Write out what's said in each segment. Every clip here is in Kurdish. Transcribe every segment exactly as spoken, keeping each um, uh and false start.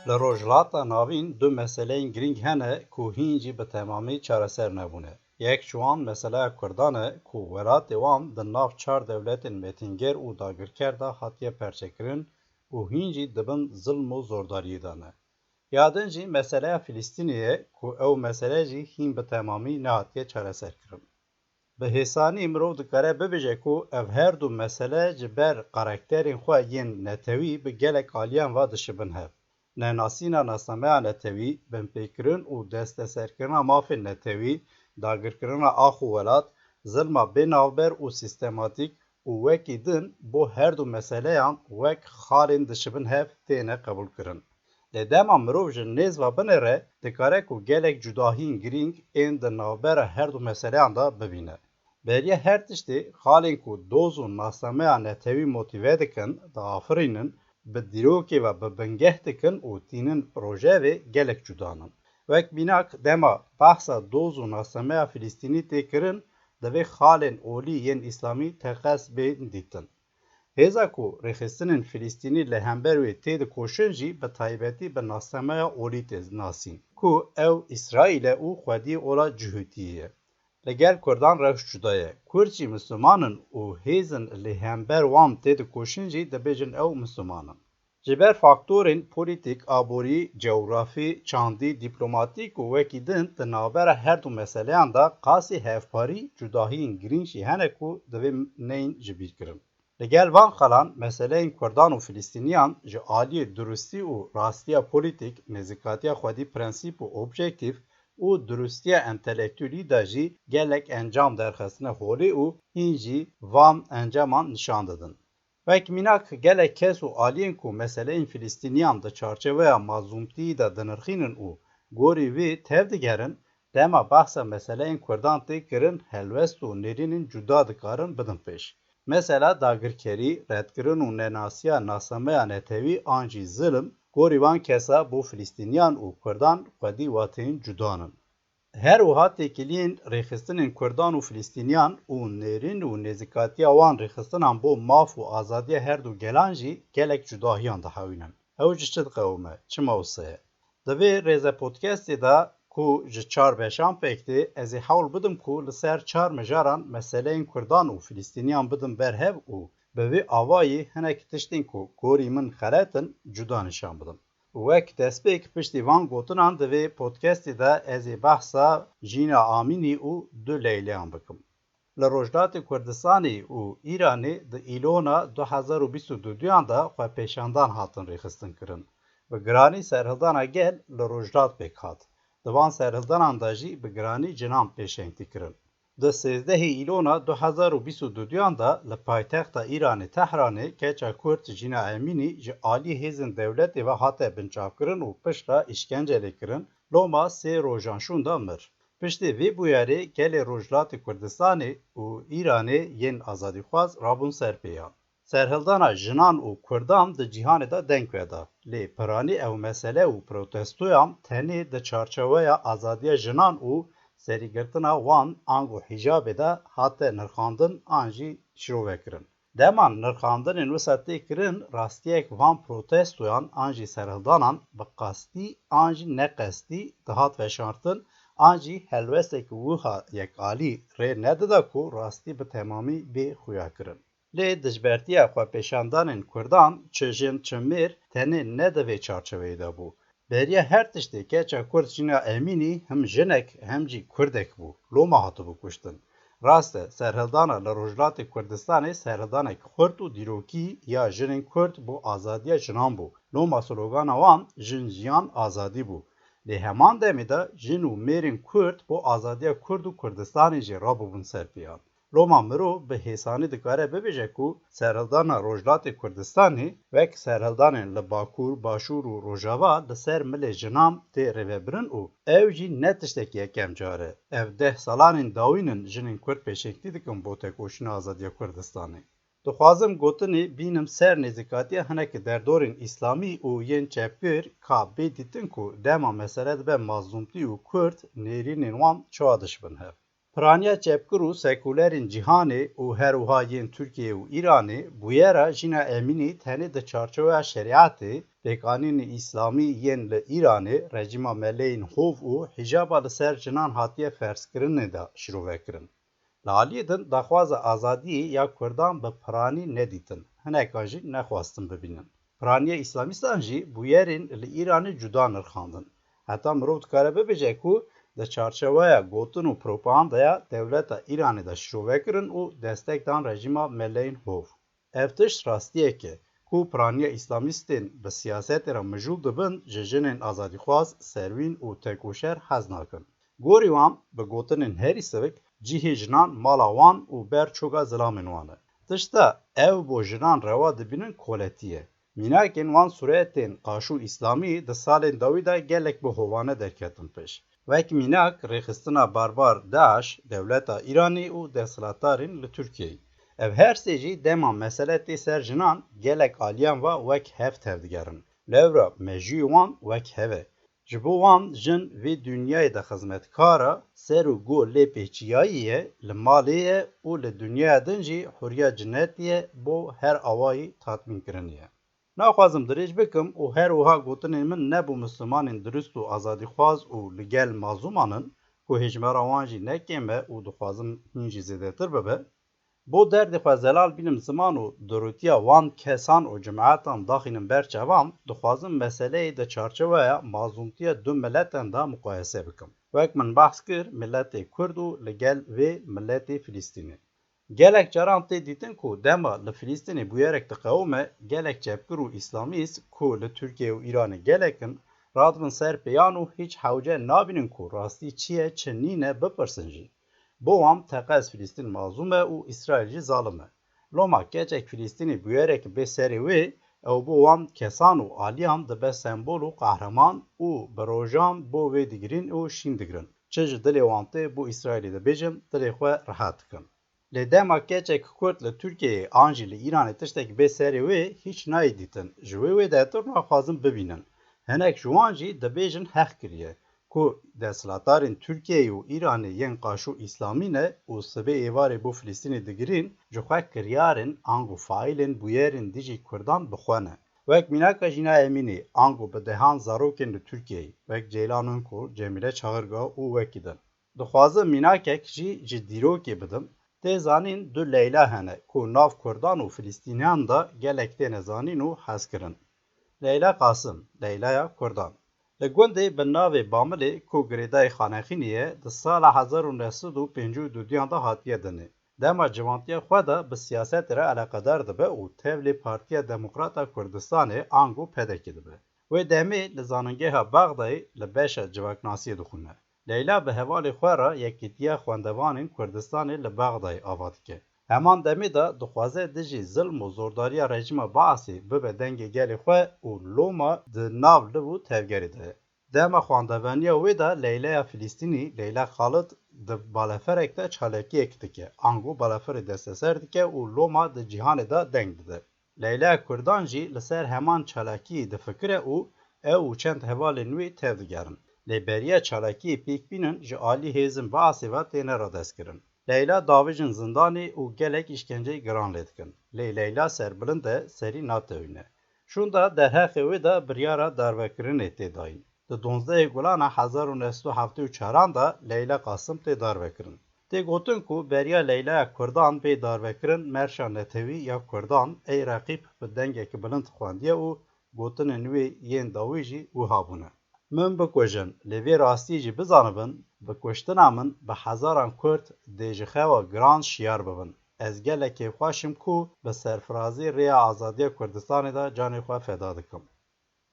Li Rojhilata Navîn du meseleyên girîng hene ku hîn jî bi temamî çareser nebûne. Yek ji wan meseleya Kurdan e ku welatê wan di nav çar dewletên mêtingêr û dagirker de hatiye perçekirin û hîn jî di bin zilm û zordariyê de ne. Ya din jî meseleya Filistînê ye ku ew mesele jî hîn bi temamî nehatiye çareserkirin. Bi hêsanî mirov dikare bibêje ku ev her du mesele ji ber karakterên xwe yên netewî bi gelek aliyan ve dişibin hev. Nenasîna nasnameya netewî, binpêkirin û desteserkirina mafên netewî, dagirkirina ax û welat, zilma bê navber û sîstematîk û wekî din bo her du meseleyan wek xalên dişibin hev têne qebûlkirin. Lê dema mirov ji nêz ve binêre, dikare ku gelek cudahiyên girîng ên di navbera her du meseleyan de bibîne. Beriya her tiştê, xalên ku doz û nasnameya netewî motîve dikin, diafirînin, bi dîrokê ve bi bingeh dikin û tînin rojevê gelek cudan in. Wek mînak, dema behsa doz û nasnameya Filistînî tê kirin, divê xalên olî yên îslamî teqez bên dîtin. Hêza ku rêxistinên Filistînî li hember wê tê dikoşin jî bi taybetî bi nasnameya olî tê nasîn, ku ew Îsraîl e û xwediyê ola cihûtiyê ye. Li gel Kurdan rewş cuda ye. Kurd jî Misliman in û hêzin li hember wan tê dikoşin jî dibêjin ew Misliman in. Ji ber faktorên polîtîk, aborî, cewrafî, çandî, dîplomatîk û wekî din di navbera her du meseleyan de qasî hevparî cudahiyên girîng jî hene ku divê neyên ji bîr kirin. Li gel van xelan, meseleyên Kurdan û Filistîniyan ji aliyê durustî û rastiya polîtîk, nêzîkatiya xwedî prensîp û objektîf û durustiya entelektuelî de jî gelek encam derxistine holê û hîn jî van encaman nîşan didin. Wek mînak, gelek kes û aliyên ku meseleyên Filistîniyan di çarçeweya mazlûmtiyî de dinirxînin û gorî wî tevdigerin, dema behsa meseleyên Kurdan tê kirin, helwest û nêrînên cuda dikarin bidin pêş. Mesela dagirkerî, redkirin û nenasiya nasnameya netewî an jî zilm, gorî van kesa bo Filistîniyan û Kurdan xwedî wateyên cudan in. Her wiha têkiliyên rêxistinên Kurdan û Filistîniyan û nêrîn û nêzîkatiya wan rêxistinan bo maf û azadiya her du gelan jî gelek cudahiyan dihewînin. Ew ji çi diqewime? Çima wisa ye? Di vê rêze podcastê de ku ji çar beşan pêk tê, ez ê hewl bidim ku li ser çar mijaran meseleyên Kurdan û Filistîniyan bidim ber hev û bi vê avayî hinek tiştên ku gorî min xelet in, cuda nîşan bidim. Û wek destpêk piştî van gotinan di vê podcastê de ez ê behsa Jîna Amînî û du Leyleyan bikim. Li Rojhilatê Kurdistanê û Îranê di Îlona du hezar û bîst û duduyan de xwepêşandan hatin rêxistin kirin. Bi giranî serhildana gel li Rojhilat pêk hat. Di van serhildanan de jî bi giranî cinan pêşengtî kirin. Di sêzdehê Îlona du hezar û bîst û duduyan de li paytexta Îranê Tehranê keça Kurd Jîna Emînî ji alî hêzên dewletê ve hate binçavkirin û piştre îşkence lê kirin, loma sê rojan şûnda mir. Piştê vê bûyerê gelê Rojhilatê Kurdistanê û Îranê yên azadîxwaz rabûn ser pêyan. Serhildana jinan û Kurdan di cîhanê de deng veda. Lê piranî ew mesele û protestoyan tenê di çarçeweya azadiya jinan û serîgirtina wan ango hîjabê de hate nirxandin an jî şirovekirin. Dema nirxandinên wisa tê kirin, rastiyek van protestoyan an jî serhildanan bi qastî an jî neqestî dihat veşartin an jî helwestek wiha yekalî rê nedida ku rastî bi temamî bê xuyakirin. Lê dijbertiya xwepêşandanên Kurdan, çi jin çi mêr, tenê ne di vê çarçeweyê de bû. Beriya her tiştê keça Kurd Jîna Emînî him jinek hem jî Kurdek bû. Loma hatibû kuştin. Rast e, serhildana li Rojhilatê Kurdistanê serhildanek xurt û dîrokî ya jinên Kurd bo azadiya jinan bû. Loma slogana wan Jin, Jiyan, Azadî bû. Lê heman demê de jin û mêrên Kurd bo azadiya Kurd û Kurdistanê jî rabûbûn ser pêyan. Loma mirov bi hêsanî dikare bibêje ku serhildana Rojhilatê Kurdistanê wek serhildanên li Bakur, Başûr û Rojava li ser milê jinan tê rêvebirin û ew jî ne tiştekî yekem car e. Ev deh salanên dawîn in jinên Kurd pêşengtî dikin bo tekoşîna azadiya Kurdistanê. Dixwazim gotinê bînim ser nêzîkatiya hinekî derdorên îslamî û yên çepgir ka bê dîtin ku dema mesele dibe mazlûmtî û Kurd, nêrînên wan çawa dişibin hev. Piraniya çepgir û sekulerên cîhanê û her wiha yên Tirkiyeyê û Îranê bûyera Jîna Emînî tenê di çarçoveya şerîetê, Pêkanînê îslamî yên li Îranê rejîma meleyên hov û hîjaba li ser jinan hatiye ferzkirinê de şirove kirin. Li aliyê din daxwaza azadiyê ya Kurdan bi piranî nedîtin, hinekan jî nexwestin bibînin. Piraniya îslamîstan jî bûyerên li Îranê cuda nirxandin. Heta mirov dikare bibêje ku di çarçeweya gotin û propagandaya dewleta Îranê de şirove kirin û destek dan rejîma meleyên hov. Ev tişt rastiyek e ku piraniya îslamîstên bi siyasetê re mijûl dibin, ji jinên azadîxwaz, serwîn û tekoşer hez nakin. Gorî wan, bi gotinên herî sivik, cihê jinan mala wan û ber çoga zilamên wan e. Tişta ew bo jinan rewa dibînin koletî ye. Mînakên wan sûretên qaşû îslamî di salên dawî de gelek bi hovane derketin pêş. Wek mînak, rêxistina barbar DAIŞ, dewleta Îranî û desthilatdarên li Tirkiyeyê. Ev her sê jî dema mesele tê ser jinan, gelek aliyan ve wek hev tevdigerin. Lewra mejiyê wan wek hev e. Ji bo wan jin vê dinyayê de xizmetkar e, ser û go lê pêçiyayî ye, li malê ye û li dinyaya din jî huriya cinetî ye bo her awayî tatmînkirinê ye. Naxwazim dirêj bikim û her wiha gotinên min ne bo Mislimanên dirust û azadîxwaz û li gel mazlûman in, ku hêjmara wan jî ne kêm e û dixwazim hîn jî zêdetir bibe. Bo derdê xwe zelal bînim ziman û durûtiya wan kesan û cemaetan daxînim ber çavan, dixwazim meseleyê di çarçeweya mazlûmtiya du miletan de muqayese bikim. Wek min behs kir, miletê Kurd û li gel vê miletê Filistînê. Gelek caran tê dîtin ku dema li Filistînê bûyerek diqewime, gelek çepgir û îslamîst ku li Tirkiye û Îranê gelek in, radibin ser pêyan û hîç hewce nabînin ku rastî çi ye çi nîne bipirsin jî. Bo wan teqez Filistîn mazlûm e û Îsraîl jî zalim e. Loma keçek Filistînî bûyerek bê serê wê, ew bo wan kesan û aliyan dibe sembol û qehreman û bi rojan bo wê digirîn û şîn digirin. Çi ji dilê wan tê bo Îsraîlê dibêjin, dilê xwe rehet dikin. Lê dema keçek Kurd li Tirkiyeyê an jî li Îranê tiştek bê serê wê, hîç nayê dîtin. Ji wê wê detir naxwazin bibînin. Hinek ji wan jî dibêjin heq kiriye. Ku desthilatdarên Tirkiyeyê û Îranê yên qaşû îslamî ne û sibê êvarê bo Filistînê digirîn, ji xwe kiryarên ango faîlên bûyerên dijî Kurdan bi xwe ne. Wek mînaka Jîna Emînê, ango bi dehan zarokên li Tirkiyeyê, wek Ceylan Ünkur, Cemîle Çağırga û wekî din. Dixwazim mînakek jî ji dîrokê bidim. Tê zanîn du Leyla hene ku nav Kurdan û Filistîniyan de gelek têne zanîn û hezkirin. Leyla Qasim, Leylaya Kurdan. Li gundê bi navê Bamilê ku girêdayê Xanexînê ye, di sala hezar û neh sed û pêncî û duduyan de hatiye dinê. Dema ciwantiya xwe de bi siyasetê re eleqedar dibe û tevlî Partiya Demokrat a Kurdistanê ango P D K dibe. Wê demê li Zanîngeha Bexdayê li beşa civaknasiyê dixwîne. Leyla bi hevalê xwe re Yekîtiya Xwendevanên Kurdistanê li Bexdayê ava dike. Heman demê de dixwaze dijî zilm û zordariya rejîma Baasê bibe dengê gelê xwe û loma di nav liv û tevgerê de ye. Dema xwendevaniya wê de Leylaya Filistînî, Leyla Xalid, di baleferek de çalakiyek dike, ango baleferê desteser dike û loma di cîhanê de deng dide. Leyla Kurdan jî li ser heman çalakiyê difikire û ew û çend hevalên wê tevdigerin. Lê beriya çalakiyê pêk bînin ji alî hêzên Baasê ve têne radestkirin. Leyla davêjin zindanê û gelek îşkenceyê giran lê dikin. Lê Leyla serbilind e, serî natewîne. Şûnda derheqê wê de biryara darvekirinê tê dayîn. Di duwazdehê Gulana hezar û neh sed û heftê û çaran de Leyla Qasim tê darvekirin. Tê gotin ku beriya Leylaya Kurdan bê darvekirin merşa netewî ya Kurdan ey Reqîb bi dengekî bilind xwendiye û gotinên wê yên dawî jî wiha bûne. Min bikujin, lê vê rastiyê jî bizanibin, bi kuştina min bi hezaran Kurd dê ji xewa giran şiyar bibin. Ez gelek kêfxweş im ku bi serfirazî rêya azadiya Kurdistanê de canê xwe feda dikim.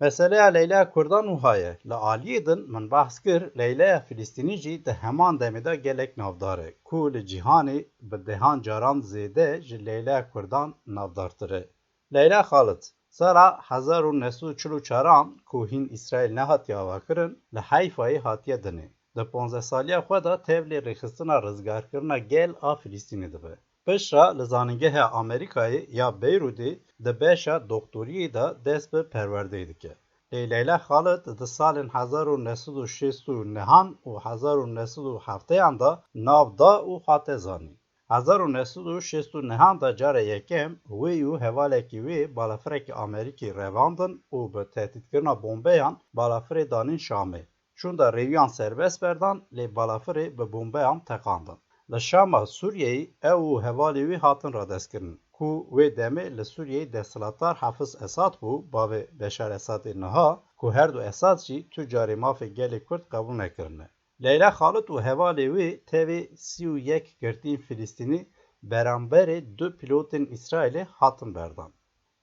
Meseleya Leyla Kurdan wiha ye. Li aliyê din min behs kir, Leylaya Filistînî jî di heman demê de gelek navdar e, ku li cîhanê bi dehan caran zêde ji Leylaya Kurdan navdartir e. Leyla Xalid, sala hezar û neh sed û çil û çaran ku hîn Îsraîl nehatiye avakirin, li Heyfayê hatiye dinê. Di ponzdeh saliya xwe de tevlî rêxistina rizgarkirina gel a Filistînê dibe. Piştre li Zanîngeha Amerîkayê ya Beyrûdê di beşa doktoriyê de dest bi perwerdeyê dike. Lê Leyla Xalid di salên hezar û neh sed û şêst û nehan û hezar û neh sed û hefteyan de nav da û hate zanîn. Hezar û neh sed û şêst û nehan de cara yekem wê û hevalekî wê balafirekî Amerîkî revandin û bi tehdîtkirina bombeyan balafirê danîn Şamê. Şûnda rêwiyan serbest berdan, lê balafirê bi bombeyan teqandin. Li Şama Sûriyeyê ew û hevalê wî hatin radestkirin, ku wê demê li Sûriyeyê desthilatdar Hafiz Esad bû, bavê Beşar Esadê niha, ku her du Esad jî tu carê mafê gelê Kurd qebûl nekirine. Leyla Xalid û hevalê wê tevê sî û yek girtiyên Filistînî beramberê du pîlotên Îsraîlê hatin berdan.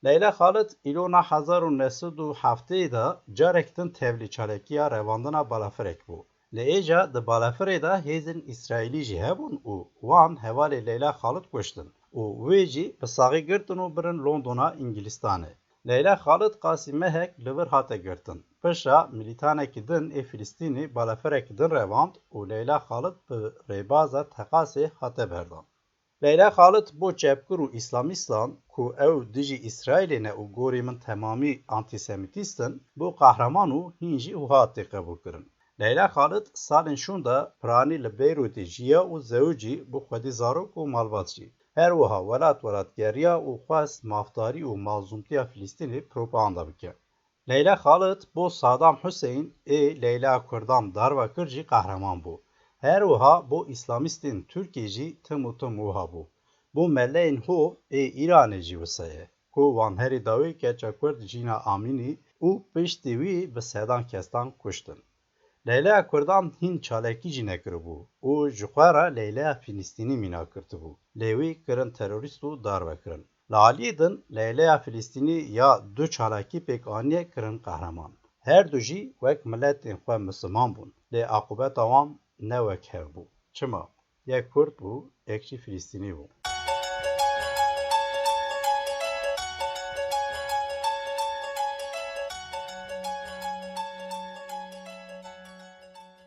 Leyla Xalid îlona hezar û neh sed û heftê de carek din tevlî çalekiya revandina balafirek bû. Li êca di balafirê de hêzên Îsraîlî jî hebûn û wan hevalê Leyla Xalid kuştin û wê jî bi saxî girtin û birin Londona Îngilîstanê. Leyla Xalid qasî mehek li vir hate girtin. Pişa milîtanekî din ê Filistînî balafirekî din revand û Leyla Xalid bi rêbaza teqasê hate berdan. Leyla Xalid bo çepgir û îslamîstan ku ew dijî Îsraîlê ne û gorî min temamî antîsemîtîst in, bo qehreman û hîn jî wiha tê qebûlkirin. Leyla Xalid salên şûnda piranî li Beyrûtê jiya û zewicî, bû xwedî zarok û malbat jî. Her wiha welat welat geriya û xwest mafdarî û mazlûmtiya Filistînê propaganda bike. Leyla Xalid bo Sadam Huseyîn ê Leyla Kurdan darve kir jî qehreman bû. Her wiha bo îslamîstên Tirkiyê jî tim û tim wiha bû. Bo meleyên hov ê Îranê jî wisa ye, ku wan herî dawî keça Kurd Jîna Amînî û piştî wî bi sedan kestan kuştin. Leyleya Kurdan hîn çalakî jî nekiribû û ji xwe re Leyleya Filistînî mîna girtibû. Lê wî kirin terorîst û darve kirin. Li aliyê din Leyleya Filistînî ya du çalakî pêk aniye kirin qehreman. Her du jî wek miletên xwe Misliman bûn, lê aqûbeta wan ne wek hev bû. Çima? Yek Kurd bû, yek jî Filistînî bû.